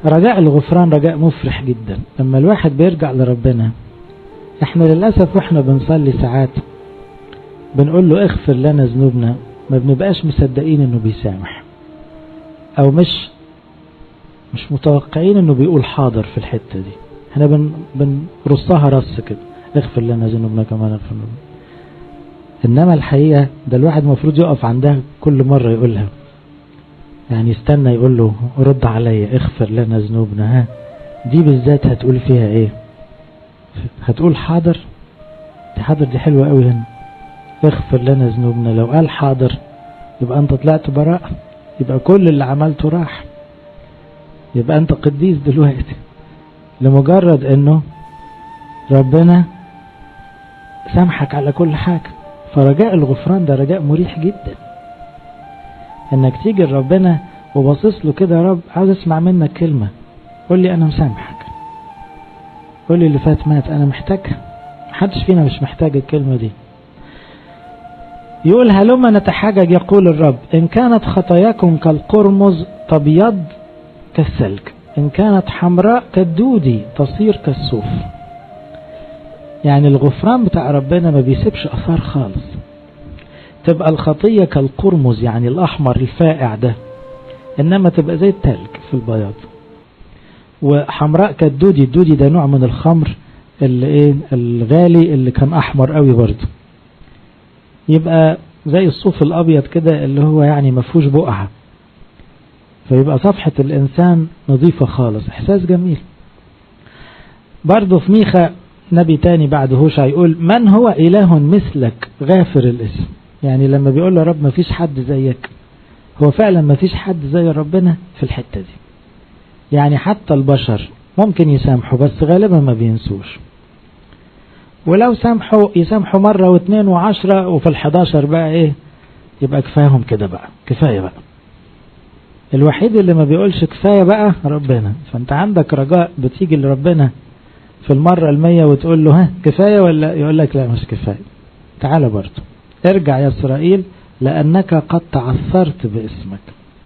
رجاء الغفران رجاء مفرح جدا لما الواحد بيرجع لربنا. احنا للأسف واحنا بنصلي ساعات بنقول له اغفر لنا ذنوبنا، ما بنبقاش مصدقين انه بيسامح، او مش متوقعين انه بيقول حاضر في الحتة دي. احنا بنرصها رص كده، اغفر لنا ذنوبنا كما نغفر لنا. انما الحقيقة ده الواحد المفروض يقف عندها كل مرة يقولها، يعني يستنى يقول له رد عليا اغفر لنا ذنوبنا. ها دي بالذات هتقول فيها ايه؟ هتقول حاضر. دي حاضر دي حلوة قوي هنا، اغفر لنا ذنوبنا. لو قال حاضر يبقى انت طلعت براء، يبقى كل اللي عملته راح، يبقى انت قديس دلوقتي، لمجرد انه ربنا سامحك على كل حاجة. فرجاء الغفران ده رجاء مريح جدا، انك تيجي لربنا وباصص له كده، يا رب عاوز اسمع منك كلمة، قول لي انا مسامحك، قول لي اللي فات مات، انا محتاجها. محدش فينا مش محتاج الكلمة دي. يقول هلما نتحاجج يقول الرب، إن كانت خطاياكم كالقرمز تبيض كالثلج، إن كانت حمراء كالدودي تصير كالصوف. يعني الغفران بتاع ربنا ما بيسيبش أثار خالص. تبقى الخطية كالقرمز، يعني الأحمر الفائع ده، إنما تبقى زي التلج في البياض. وحمراء كالدودي، الدودي ده نوع من الخمر اللي إيه الغالي اللي كان أحمر قوي برضه، يبقى زي الصوف الأبيض كده اللي هو يعني ما فيهوش بقعة، فيبقى صفحة الإنسان نظيفة خالص. إحساس جميل. برضه في ميخا نبي تاني بعد هوشع يقول من هو إله مثلك غافر الاسم. يعني لما بيقول له رب ما فيش حد زيك، هو فعلا ما فيش حد زي ربنا في الحتة دي. يعني حتى البشر ممكن يسامحوا بس غالبا ما بينسوش، ولو سامحوا يسامحوا مرة واثنين وعشرة، وفي 11 بقى ايه يبقى كفايهم كده بقى، كفاية بقى. الوحيد اللي ما بيقولش كفاية بقى ربنا. فانت عندك رجاء بتيجي لربنا في المرة 100 وتقول له ها كفاية ولا يقول لك لا مش كفاية، تعالى برضه ارجع يا إسرائيل لأنك قد تعثرت باسمك.